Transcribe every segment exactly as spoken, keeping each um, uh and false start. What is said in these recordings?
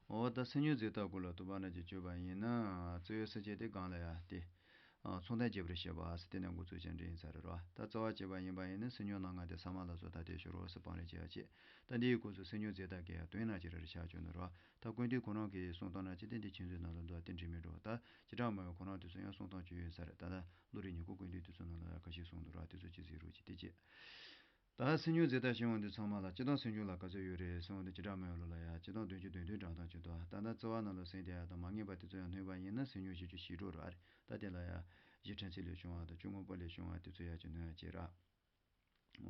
འོ་ད་སེམས་མྱོང་རྫས་བཏགས་སྐོར་ལ་དུ་བ་ན་ཅིག་བརྗོད་པ་ཡིན་ན། རྩིབས་ཡོལ་སེལ་བྱེད་དེ་སྒང་ལ་ཡ་དེ། ཨ་ཚོང་རྟེན་བརྗེ་བར་བྱེད་པ་ཟེར་དེ་ནས་འགོ་ཚུགས་ཀྱང་འགྲིག་ཡིན་ས་རེད་རོ། ད་རྩ་བ་བྱས་པ་ཡིན་པ་ཡིན་ན་སེམས་མྱོང་སྣ་ལྔ་དེ་ས་མ་ལ་སོགས་ཐ་དད་ཕྱི་རོལ་ཟེར་སྤང་རེས་བྱེད་ཡ་བྱེད། ད་འདི་ཡི་སྐོར་སུ་སེམས་མྱོང་རྫས་བཏགས་ཀྱི་ཡ་དོན་ན་ཅི་རེ་རེ་བཞག་བཅུག་ནི་རོ། ད་ཀུན་བཏུས་ཁོ་རང་གི་གསུང་སྟངས་ན་ཅི་དེ་འདི་ཁྱེད་ཚོའི་ནང་ལ་འདུག་བ་དེ་འགྲིག་མི་འགྲོ། ད་བྱེ་བྲག་སྨྲ་བའི་ཁོ་རང་དེ་ཚོ་ཡང་གསུང་སྟངས་ཅིག་ཡོད་ས་རེད། ད་ལྟ་བློ་རིག་ཉེར་དགུ་ཀུན་བཏུས་དེ་ཚོ་ནང་ལ་ཡ་ཁ་ཤས་གསུངས་འདུག་ར། དེ་ཚོ་ཅི་ཟེར་རོ་ཅི་དེ་བྱེད། ད་སེམས་མྱོང་རྫས་བཏགས་ཞེས་པ་འདི་ཚང་མ་ལ་སྤྱིར་བཏང་སེམས་བྱུང་ལ་ག་ཚོད་ཡོད་རེད་གསུངས་པ་འདི་བྱེ་བྲག་སྨྲ་བའི་ལུགས་ལ་ཡ་སྤྱིར་བཏང་དོན་སྤྱི་དོན་མཐུན་དྲང་སྟངས་ཀྱི་དོན། ད་ལྟ་རྩ་བ་ནང་ལ་ཟིན་བསྡད་ཡ་དང་མ་ངེས་པ་དེ་ཚོ་ཡང་སྣོན་པ་ཡིན་ན་སེམས་མྱོང་བཞི་བཅུ་ཞི་ཁྲོ་ར་རེད། ད་དེ་ལ་ཡ་གཞི་ཕྲན་ཚེགས་ལས་བྱུང་བ་དང་གཅུང་མངོན་པ་ལས་བྱུང་བ་དེ་ཚོ་ཡ་ཅིག་སྣོན་ཡ་བྱེད་ར།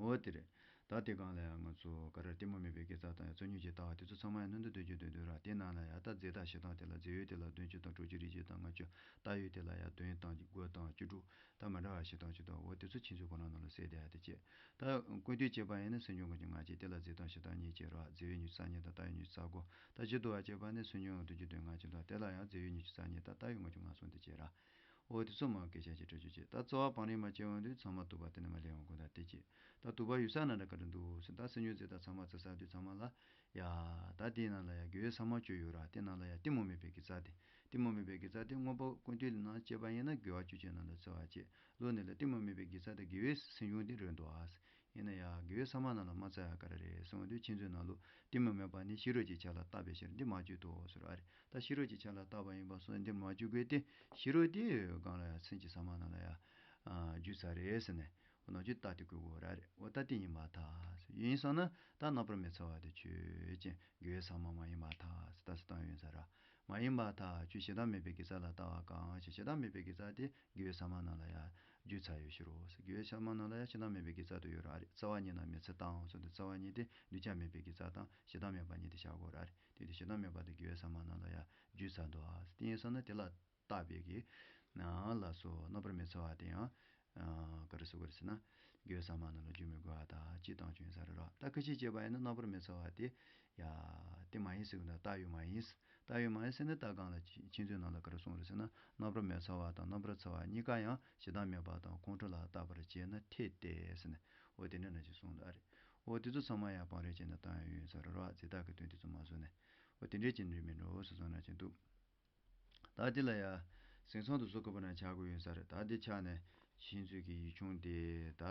འོ་དེ་རེད། ད་དེ་སྒང་ལ་ཡ་ང་ཚོ་ག་རེ་གཏི་མུག་མེད་པའི་དགེ་རྩ་དང་ཡ་རྩོད་ཉོན་གྱི་ལྟ་བ་དེ་ཚོ་ཚང་མ་ཡ་སྣོད་དུ་འདོད་ཀྱི་འདོད་འདོད་ར། དེ་ནང་ལ་ཡ་ད་རྫས་བཏགས་བྱེད་སྟངས་དེ་ལ་རྫས་ཡོད་དེ་ལ་དོན་སྤྱི་དང་གྲོགས་ཀྱི་རིགས་ཀྱི་དང་ལྔ་བཅུ། བཏགས་ཡོད་དེ་ལ་ཡ་དོན་དང་དགོས་དང་བཅུ་དྲུག་ད་མི་འདྲ་བ་བྱེད་སྟངས་བཅུ་དང་འོ་དེ་ཚོ་ཁྱེད་ཚོའི་ཁོ་ན་ནང་ལ་གསལ་བསྡད་ཡ་དེ་བྱེད། ད་ཀུན་བཏུས་བྱས་པ་ཡིན་ན་སེམས་བྱུང་ཁམས་ཀྱི་ལྔ་བཅས་དེ་ལ་རྫས་དང་བྱེད་སྟངས་གཉིས་བྱེད་རོགས། རྫས་ཡོད་ཉི་ཤུ་རྩ་གཉིས་དང་བཏགས་ཡོད་ཉི་ཤུ་རྩ་དགུ། ད་བཞི་དུ་བ་བྱས་པ་ནི་སེམས་བྱུང་དོན་སྤྱི་དོན་ལྔ་བཅས་ལ་དེ་ལ་ཡང་རྫས་ཡོད་ཉི་ཤུ་རྩ་གཉིས་དང་བཏགས་ཡོད་ལྔ་བཅུ་ང་གསུམ་དེ་བྱེད་ར། འོ་དེ་ཚོ་མ་སྐད་ཆ་ཅིག་འདྲ་བཅུ་བྱེད། ད་རྩ་བ་བང་རིམ་མ་བྱས་པ་འདི་ཚང་མ་དུ་བ་དེ་ནས་མ་ལེན་འོང་གོ་ད་དེ་བྱེད། ད་དུ་བ་ཡོད་ས་ན་འདྲ་ག་རེ་འདུག་ཟེར། ད་སེམས་བྱུང་རྫས་དང་ཚང་མ་རྩི་ས་དུས་ཚང་མ་ལ། ཡ། ད་དེའི་ནང་ལ་ཡ་དགེ་བའི་ས་མ་བཅུ་ཡོད་ར། དེ་ནང་ལ་ཡ་གཏི་མུག་མེད་པའི་དགེ་རྩ་དེ། གཏི་མུག་མེད་པའི་དགེ་རྩ་དེ་མངོན་པ་ཀུན་བཏུས་ལ་ནང་བྱས་པ་ཡིན་ན་དགེ་བ་བཅུ་ཅན་ནང་ལ་རྩི་བ་བྱེད། ལོ་ནས་ལ་གཏི་མུག་མེད་པའི་དགེ་རྩ་དེ་དགེ་བའི་སེམས་བྱུང་དེ་རེད་འདུག་ཨ། ཡིན་ན་ཡ་དགེ་བའི་ས་མ་ནང་ལ་མ་རྩི་ཡ་ག་རེ་རེད་གསུངས་དུས་ཁྱེད་ཚོའི་ནང་ལུགས་གཏི་མུག་མེད་པ་ནི་ཕྱི་རོལ་གྱི་ཆ་ལ་བཏགས་པའི་ཕྱིར་འདི་མ་བཅུག་དོ་ཟེར་བ་རེད། ད་ཕྱི་རོལ་གྱི་ཆ་ལ་བཏགས་པ་ཡིན་པ་སོགས་འདིར་མ་བཅུག་དགོས་ཏེ་ཕྱི་རོལ་དེ་སྒང་ལ་ཡ་སེམས་ཀྱི་ས་མ་ནང་ལ་ཡ་བརྗོད་ཚར་རེད་ཟེར་ནས། འོ་ནང་བཅུད་རྟགས་དེ་བཀོད་དགོས་ར་རེད། འོ་ད་དེ་ཡིན་པར་ཐལ། ཡིན་སོང་ན་ད་རྣམ་པར་མི་འཚེ་བ་དེ་ཆོས་ཅན་དགེ་བའི་ས་མ་མ་ཡིན་པར་ཐལ་ཟེར་ད་ཟེར་སྟངས་ཡོད་ས་ར། མ་ཡིན་པར་ཐལ། ཁྱོད་ཞེ་སྡང་མེད་པའི་དགེ་རྩ་ལ་ལྟ་བ་གང་ཞིག་ཞེ་སྡང་མེད་པའི་དགེ་རྩ་དེ་དགེ་བའི་ས་མ་ནང་ལ་ཡ་བརྗོད་ཚར་ཡོད་ཕྱིར་རོ་ཟེར། དགེ་བའི་ས་མ་ནང་ལ་ཡ་ཞེ་སྡང་མེད་པའི་དགེ་རྩ་དུ་ཡོད་ར་རེད། རྩ་བ་ཉིད་ན་མི་འཚེ་དང་ཟེར་དུས་རྩ་བ་ཉིད་དེ་འདུས་བྱས་མེད་པའི་དགེ་རྩ་དང་ཞེ་སྡང་མེད་པ་ཉིད་དེ་བཞག་དགོས་ར་རེད། དེ་དུས་ཞེ་སྡང་མེད་པ་དེ་དགེ་བའི་ས་མ་ནང་ལ་ཡ་བརྗོད་ཚར་འདུག་ཨ། དེ་ཡིན་སོང་ན་དེ་ལ། བཏགས་པའི་གི། ན་ལ་སོགས་རྣམ་པར་མི་འཚེ་བ་དེ་ཡང་། ཨ་ག་རེ་ཟེར་དགོས་རེད་ཟེར་ན། དགེ་བའི་ས་མ་ནང་ལ་བརྗོད་མི་དགོས་པ་དང་སྤྱིར་བཏང་བྱུང་ས་རེད་རོ། ད་ཁ་ཅིག་བྱས་པ་ཡིན་ན་རྣམ་པར་མི་འཚེ་བ་དེ། ཡ། དེ་མ་ཡིན་ཟེར་གི་འདུག་བཏགས་ཡོད་མ་ཡིན། བཏགས་ཡོད་མ་ཡིན་ཟེར་ན་ད་གང་ལ་ཁྱེད་ཚོའི་ནང་ལ་ག་རེ་གསུངས་རེད་ཟེར་ན་རྣམ་པར་མི་འཚེ་བ་དང་རྣམ་པར་འཚེ་བ་གཉིས་ཀ་ཡང་ཞེ་སྡང་མེད་པ་དང་ཁོང་ཁྲོ་ལ་བརྟག་པར་བྱས་ན་འཐད་དེ་ཟེར་ནས། འོ་དེ་འདྲ་ན་ཅིག་གསུངས་འདུག་ཨ་རེད། འོ་དེ་ཚོ་ཚང་མ་ཡང་སྤང་རེས་བྱས་ནས་བཏང་ཡ་ཡོད་ས་རེད་རོ། རྫས་བཏགས་ཀྱི་དོན་དེ་ཚོ་མ་བཟོ་ནས། འོ་དེ་འདྲས་ཀྱི་འདྲི་མི་འགྲོ་སོ་སོ་ན་ཅིག་འདུག་ད་དེ་ལ་ཡ། སེམས་ཚང་དུ་བཟོ་དགོས་པ་ན་ཆགས་དགོས་ཡོད་ས་རེད། ད་དེ་ཆགས་ནས་ཤིང་མཛོད་ཀྱི་ཡིག་ཆུང་དེ་ད།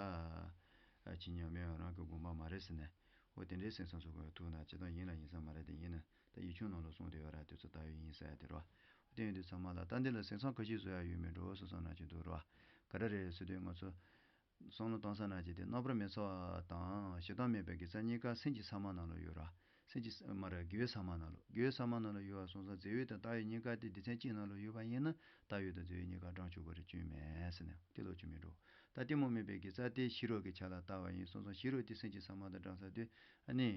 ཨ་ཕྱི་ཉམས་མེད་རང་གི་དགོངས་པ་མ་རེད་ཟེར་ནས། འོ་དེ་འདྲའི་སེམས་ཚང་བཟོ་དགོས་ཐུག་ན་ཅི་ལྟར་ཡིན་ལ་ཡིན་ས་མ་རེད། དེ་ཡིན་ན་ད་ཡིག་ཆུང་ནང་ལ་གསུངས་བསྡད་ཡོད་ར། དེ་ཚོ་ད་ཡོད་ཡིན་ས་ཡ་དེ་རོ། འོ་དེ་ཡིན་དུས་ཚང་མ་ལ་ད་འདི་ལ་སེམས་ཚང་ག་ཞིག་བཟོ་ཡ་ཡོད་མེད་འགྲོ་སོ་སོ་ན་ཅིག་འདུག་རོ། ག་རེ་རེད་ཟེར་དུས་ང་ཚོ། བསམ་བློ་གཏོང་ས་ན་ཅིག་དེ་རྣམ་པར་མི་འཚེ་བ་དང་ཞེ་སྡང་མེད་པའི་དགེ་རྩ་གཉིས་ཀ་སེམས་ཀྱི་ས་མ་ནང་ལ་ཡོད་ར། སེམས་ཀྱི་ས་མ་ར་དགེ་བའི་ས་མ་ནང་ལ། དགེ་བའི་ས་མ་ནང་ལ་ཡོད་པ་སོང་ཙང་རྫས་ཡོད་དང་བཏགས་ཡོད་གཉིས་ཀ་དེ་སྡེ་ཚན་གཅིག་ནང་ལ་ཡོད་པ་ཡིན་ན་བཏགས་ཡོད་དང་རྫས་ཡོད་གཉིས་ཀ་བགྲང་ཆོག་གི་རེད་སྐྱོན་མེད་ཟེར་ནས་དེ་ལོག་ཆོག་མི་འགྲོ། ད་གཏི་མུག་མེད་པའི་དགེ་རྩ་དེ་ཕྱི་རོལ་གྱི་ཆ་ལ་བཏགས་པ་ཡིན་སོང་ཙང་ཕྱི་རོལ་དེ་སེམས་ཀྱི་ས་མ་དང་བགྲང་ས་དུས་ཨ་ནི།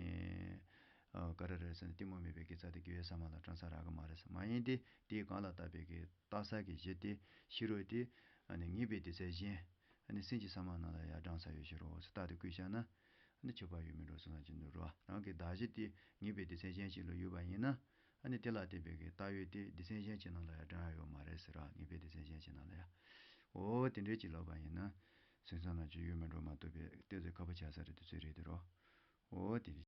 ཨ་ག་རེ་རེད་ཟེར་ན་གཏི་མུག་མེད་པའི་དགེ་རྩ་དེ་དགེ་བའི་ས་མ་ལ་བགྲང་ས་རག་གི་མ་རེད་ཟེར། མ་ཡིན་ཏེ་དེའི་སྒང་ལ་བཏགས་པའི་གི། བཏགས་ས་གི་གཞི་དེ་ཕྱི་རོལ་དེ་ཨ་ནི་ངེས་པའི་སྡེ་ཚན་གཞན་ཨ་ནི་སེམས་ཀྱི་ས་མ་ནང་ལ་ཡར་བགྲང་ས་ཡོད་ཕྱིར་རོ་ཟེར་རྟགས་དེ་བཀོད་བཞག་ན་ཨ་ནི་ཁྱབ་པ་ཡོད་མི་འགྲོ་ཟེར་ན་ཅི་འདུག་རོ། རང་གི་གདགས་གཞི་དེ་ངེས་པའི་སྡེ་ཚན་གཞན་ཞིག་ལ་ཡོད་པ་ཡིན་ན་ཨ་ནི་དེ་ལ་བརྟེན་པའི་གི་བཏགས་ཡོད་དེ་སྡེ་ཚན་གཞན་གྱི་ནང་ལ་ཡར་བགྲང་ཡ་ཡོད་མ་རེད་ཟེར་ར། ངེས་པའི་སྡེ་ཚན་གཞན་གྱི་ནང་ལ་ཡ། འོ་དེ་འདྲའི་ཅིག་ལབ་པ་ཡིན་ན་སེམས་ཚང་ན་ཅི་ཡོད་མི་འགྲོ་མ་གཏོགས་པའི་ཏོག་ཙམ་ཁག་པོ་ཆགས་ས་རེད། དེ་ཚོ་རེད་དེ་རོ། འོ་དེ་རེད།